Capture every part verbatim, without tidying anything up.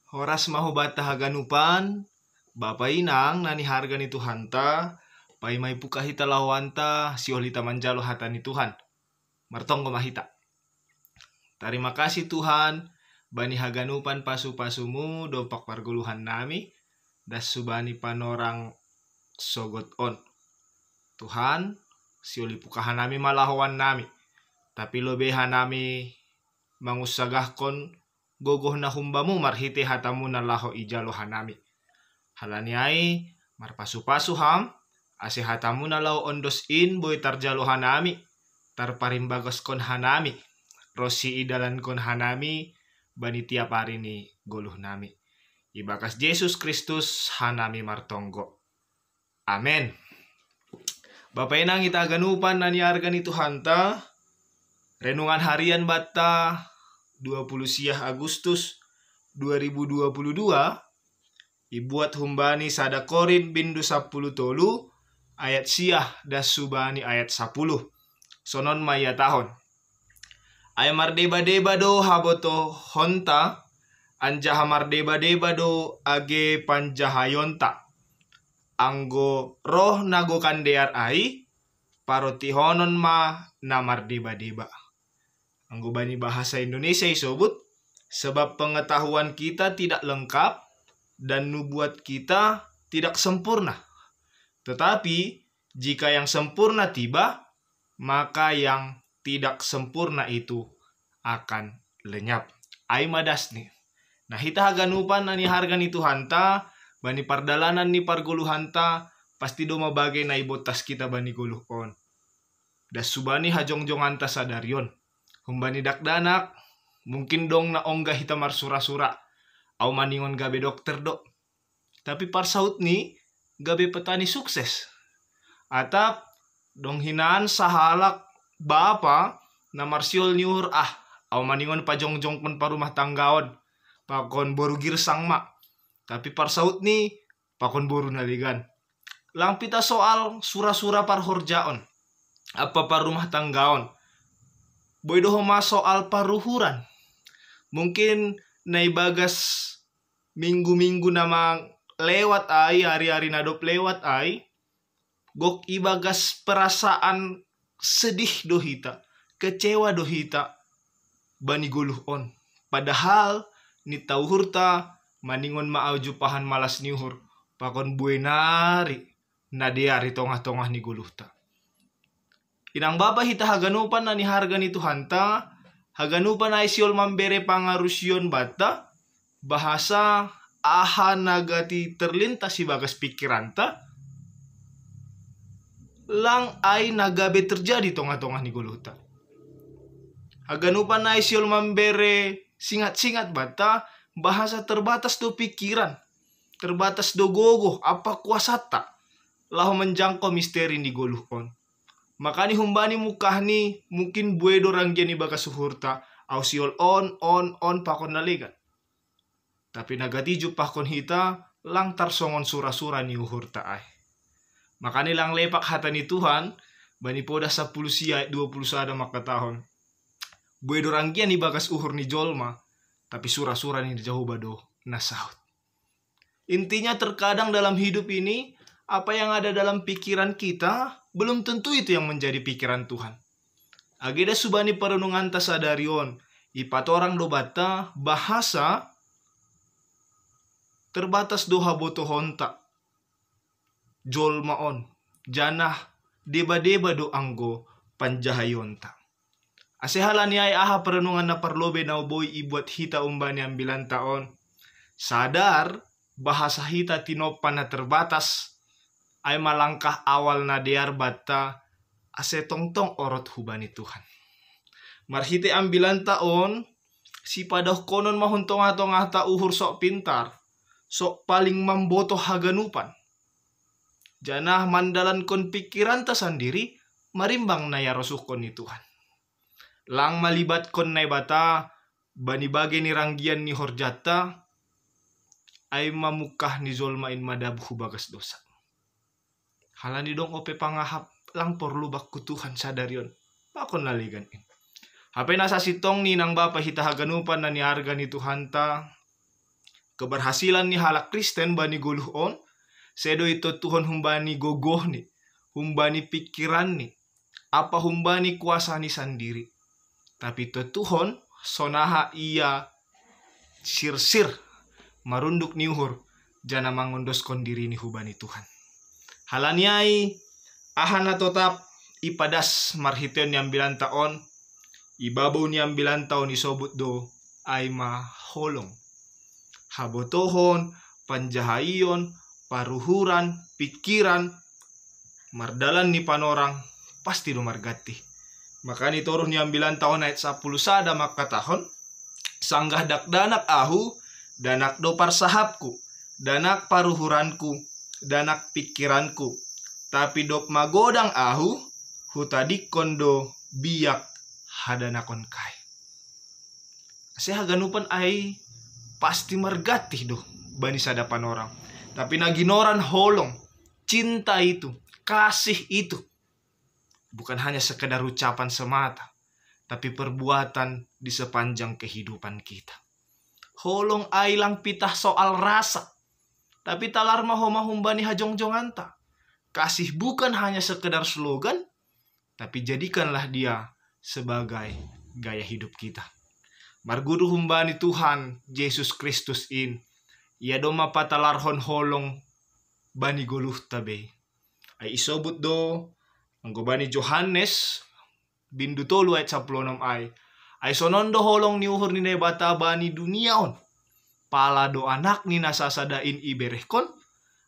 Horas ma hubata haganupan, Bapa inang nani harga ni Tuhanta, pai mai puka hita lahowanta, siolita manjalo hata ni Tuhan. Martonggo ma hita. Tarima kasih Tuhan, bani haganupan pasu-pasumu dompak pargoluhan nami, das subani panorang sogot on. Tuhan, sioli pukahan nami malahowan nami, tapi lobehan nami mangussagahkon gogoh na humbamu marhite hatamu na laho ijalo hanami. Halani ai, marpasu-pasu ham, ase hatamu na laho ondos in boi tarjalo hanami, tarparimbagaskon hanami, ronsi idalankon hanami, bani tiap ari ni goluh nami. Ibagas Jesus Kristus hanami martonggo. Amen. Bapa inang ita haganupan nani harga ni Tuhanta, renungan harian bata dua puluh siah Agustus dua ribu dua puluh dua, ibuat humbani sada Korin bindu sapuluh tolu, ayat siah das subani ayat sapuluh. Sonon ma ia tahon. Ai mardeba-deba do habotohonta, anjaha mardeba-deba do age panjahayonta. Anggo roh na gokan dear ai, parotihonon ma na mardeba-deba. Anggo bani bahasa Indonesia isobut, sebab pengetahuan kita tidak lengkap dan nubuat kita tidak sempurna. Tetapi, jika yang sempurna tiba, maka yang tidak sempurna itu akan lenyap. Ai ma dasni. Nah, hita haganupan nani harga ni Tuhanta, bani pardalanan ni pargoluhanta, pasti do ma bage na ibontas hita bani goluh on. Das subani hajongjonganta sadari on. Humbani dakdanak, mungkin dong na ongga hita marsura-sura. Au maningon gabe dokter do. Tapi parsautni gabe petani sukses. Atap dong hinan sahalak bapa na marsiol ni uhur, ah, au maningon pajongjongkon parumah tanggaon, pakon boru girsang ma. Tapi parsautni pakon boru na legan. Lang pita soal sura-sura parhorjaon, apa parumah tanggaon. Boi do homa soal paruhuran. Mungkin na ibagas minggu-minggu na mang lewat ai, ari-ari na dob lewat ai, gok ibagas perasaan sedih do hita, kecewa do hita bani goluh on. Padahal ninta uhurta maningon ma au jumpahan malas ni uhur, pakon bue nari na dear i tongah-tongah ni goluhta. Inang bapa hita haganupan nani harga ni Tuhanta, haganupan ai siol mambere pangarusion banta, bahasa aha na gati terlintas ibagas pikiranta, lang ai na gabe terjadi tongah-tongah ni goluhta. Haganupan ai siol mambere singat-singat banta, bahasa terbatas do pikiran, terbatas do gogoh apa kuasanta laho manjangko misteri ni goluh on. Makani humbani mungkahni mungkin bue do ranggian ibagas uhurta, au siol on, on, on pakon na legan. Tapi na gati jumpahkon hita lang tarsongon sura-sura ni uhurta ai. Makani lang lepak hata ni Tuhan, bani Poda sapuluh sia ayat dua puluh sada mangkatahon, bue do ranggian ibagas uhur ni jolma, tapi sura-sura ni Jahowa do na saut. Intinya terkadang dalam hidup ini, apa yang ada dalam pikiran kita belum tentu itu yang menjadi pikiran Tuhan. Age das subani perenunganta sadari on, ipatorang do banta bahasa terbatas do habotohonta jolma on, janah deba-deba do anggo panjahayonta. Ase halani ai aha perenungan na parlobei na boi ibuat hita umbani ambilanta on? Sadar bahasa hita tinompa na terbatas, ai ma langkah awal na dear banta, ase tongtong orot hubani Tuhan. Marhite ambilanta on, sipadaohkonon ma hun tongah-tongahta uhur sok pintar, sok paling mambotoh haganupan. Janah mandalankon pikiranta sandiri, marimbang na iarosuhkon ni Tuhan. Lang malibatkon Naibata bani bage ni ranggian ni horjanta, ai ma mungkah ni jolma in madabuh hu bagas dosa. Halani dong ope pangahap, lang porlu bakku Tuhan sadari on, pakon na legan in. Hape na sasintongni inang bapa hita haganupan na niarga ni Tuhanta, Keberhasilan ni halak Kristen bani goluh on sedo i tontuhon humbani gogohni, humbani pikiranni, apa humbani kuasani sandiri. Tapi tontuhon sonaha ia sirsir marunduk ni uhur jana mangondoskon dirini hubani Tuhan. Halani ai, aha na totap ipadas marhiteon ni ambilanta on, ibabou ni ambilanta on isobut do ai ma holong. Habotohon, panjahaion, paruhuran, pikiran, mardalan ni panorang, pasti do margatti. Makani toruh ni ambilanta on ayat sapuluh sada mangkatahon, sanggah dakdanak ahu, danak do parsahapku, danak paruhuranku, danak pikiranku. Tapi dob magodang ahu, hutadikkon do biak hadanakonkai. Ase haganupan ai pasti margatti do bani sada panorang. Tapi na ginoran holong, cinta itu, kasih itu bukan hanya sekedar ucapan semata, tapi perbuatan di sepanjang kehidupan kita. Holong ai lang pitah soal rasa, tapi talar ma homa humbani hajongjonganta. Kasih bukan hanya sekedar slogan, tapi jadikanlah dia sebagai gaya hidup kita. Marguru humbani Tuhan Jesus Kristus in, ia do ma patalarhon holong bani goluhta be. Ai isobut do anggo bani Johannes bindu tolu ayat sapuluh onom ai, ai sonon do holong ni uhur ni Naibata bani dunia on, pala do Anakni na sasada in iberehkon,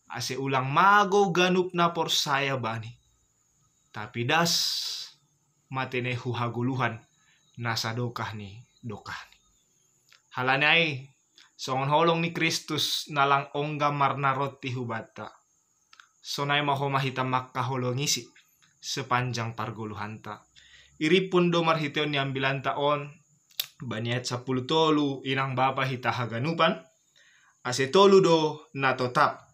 ase ulang magou ganup na porsaya Bani, tapi das ma tene hu hagoluhan na sadokah ni dokahni. Halani ai, songon holong ni Kristus na lang ongga marnaronti hubanta, sonai ma homa hita mangkaholongisi sepanjang pargoluhanta. Irippon do marhiteon ni ambilanta on bani ayat sapuluh tolu, inang bapa hita haganupan, ase tolu do na totap,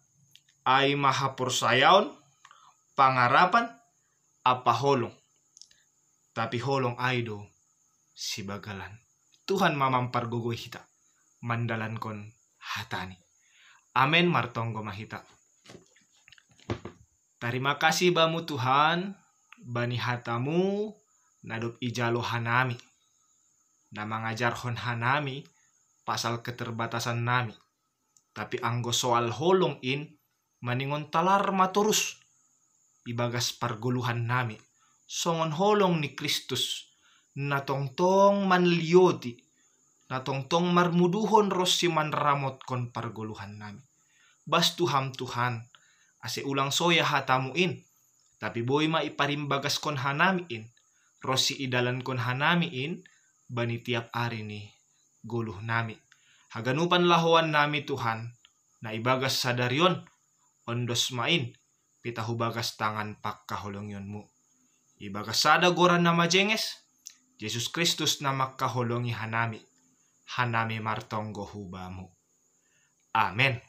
ai ma haporsayaon, pangarapan, ampa holong. Tapi holong ai do sibagalan. Tuhan ma mampargogoi hita mandalankon hatani. Amen. Martonggo ma hita. Tarima kasih Bamu Tuhan, bani hatamu na dob ijalo hanami, na mangajarhon hanami pasal keterbatasan nami. Tapi anggo soal holong in, maningon talar ma torus ibagas pargoluhan nami, songon holong ni Kristus, na tongtong manlioti, na tongtong marmuduhon ronsi manramotkon pargoluhan nami. Bas tu Ham Tuhan, ase ulang soya hatamu in, tapi boi ma iparimbagaskon hanami in, ronsi idalankon hanami in bani tiap ari ni goluh nami. Haganupan lahoan nami Tuhan, na ibagas sadari on, ondos ma in pitahubagas tangan pangkaholongionmu. Ibagas sada goran na majenges, Jesus Kristus na mangkaholongi hanami, hanami martonggo hu Bamu. Amen.